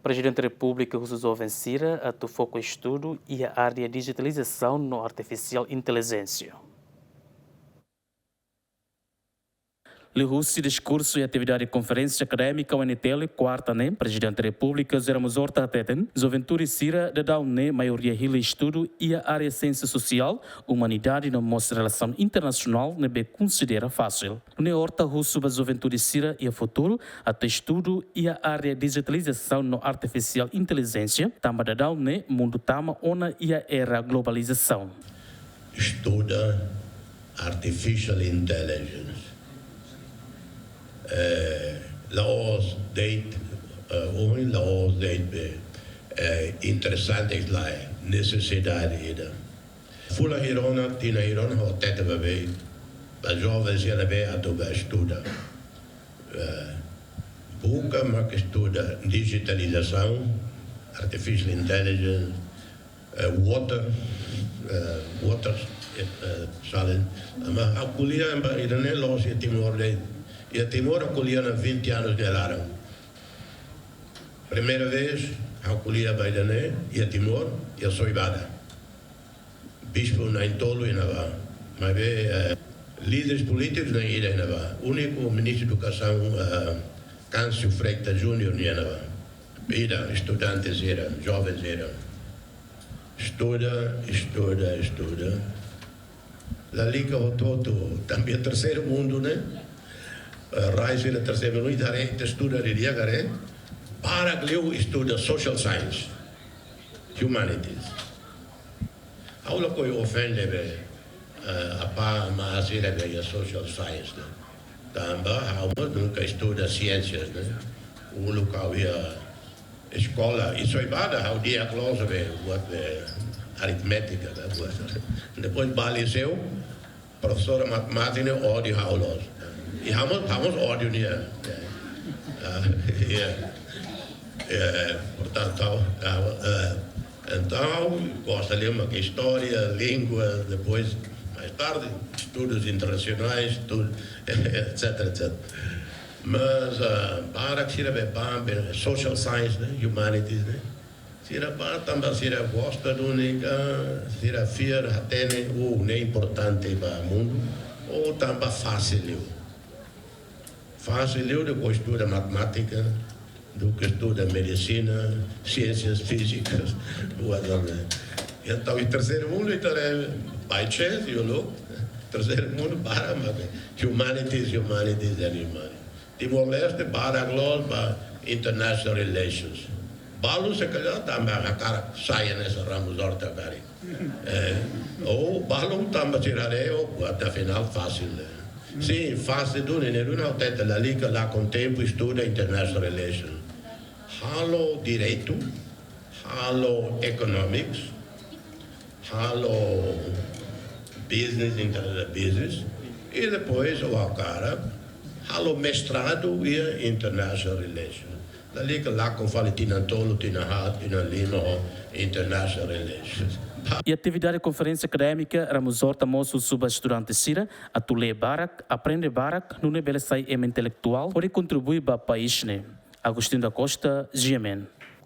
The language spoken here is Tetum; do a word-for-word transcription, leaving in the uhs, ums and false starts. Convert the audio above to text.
Prezidente Repúblika husu joven sira atu foka estudu iha área dijitalizasaun no artifisiál intelijénsia. Liuhusi diskursu iha atividade konferénsia akadémika U N T L, kuarta ne'e, Prezidente Repúblika José Ramos Horta hateten, juventude sira daudaun ne'e maioria hili estudu iha área siénsia sosiál, umanidade no mós relasaun internasionál ne'ebé konsidera fasil. Nune'e Horta husu ba juventude sira iha futuru atu estudu iha área dijitalizasaun no artifisiál intelijénsia, tanba daudaun ne'e mundu tama ona iha era globalizasaun. Estuda artificial intelligence. Eh, la'ós de'it, eh, ohin la'ós de'it be, eh, interesante, nesesidade ida. Fulan hira ona, tinan hira ona, ha'u hatete ba be, ba joven sira ne'ebé atu ba estuda. Eh, buka mak estuda dijitalizasaun, artificial intelligence, eh, water, eh, water, eh, eh, salen. Mas ha'u ko'alia ba ida-ne'e la'ós iha Timor de'it. Iha Timor ha'u ko'alia ona vinte anos nia laran. Primeira vez ha'u ko'alia ba ida-ne'e iha Timor, iha Soibada. Bispu na'in-tolu iha ne'ebá. Maibé, eh, líderes polítikus na'in-ida iha ne'ebá. Úniku ministru edukasaun, eh, Câncio Freitas Júnior nia iha ne'ebá. Ida, estudante sira, joven sira. Estuda, estuda, estuda. Lalika hotu-hotu, tanba iha terseiru mundu ne'e. Eh, rai sira terseiru mundu, ita haree, ita estuda didi'ak haree. Barak liu estuda social science, humanities. Ha'u lakohi ofende be, eh, apá amá sira be iha social science ne'e. Tanba ha'u mós nunka estuda siénsias ne'e. Uluk ha'u iha eskola, iha Soibada, ha'u di'ak loos be, buat be aritmétika, ne'e, buat. Depois ba liceu, profesora matemátika ne'e odi ha'u loos. I ha'u mós, ha'u mós odi nia. Ah, iya. Iya, portantu, ah, eh, entaun, gosta liu mak istória, língua, depois, mais tarde, estudos internacionais, tudo, et cetera, et cetera. Mas, ah, barak sira be, ba be social science ne'e, humanities ne'e. Sira ba tanba sira gosta duni ka, sira fiar hatene, oh, ne'e importante ba mundu, ou tanba fasil liu. Fasil liu depois estuda matemátika, do que estuda medisina, siénsias fízikas, buat ne'e. Entaun, iha terseiru mundu, ita haree, by chance, you look, terseiru mundu barak mak humanities, humanities and humanities. Timor-Leste barak loos ba international relations. Balu se calhar tanba hakarak sai hanesan Ramos Horta karik. Eh, ou balu tanba sira haree, oh, até afinál fasil, eh. Sin, fasil duni, ne'e duni ha'u hatete, lalika lakon tempu estuda international relations. Halo direitu, halo economics, halo business, international business, i depois, ou hakarak halo mestradu iha international relations. Lalika lakon fali tinan tolu, tinan haat, tinan lima ho international relations. Iha atividade konferénsia akadémika, Ramos Horta mós husu ba estudante sira atu lee barak, aprende barak, nune'e bele sai ema intelektuál, hodi kontribui ba país ne'e. Agostinho da Costa, G M N.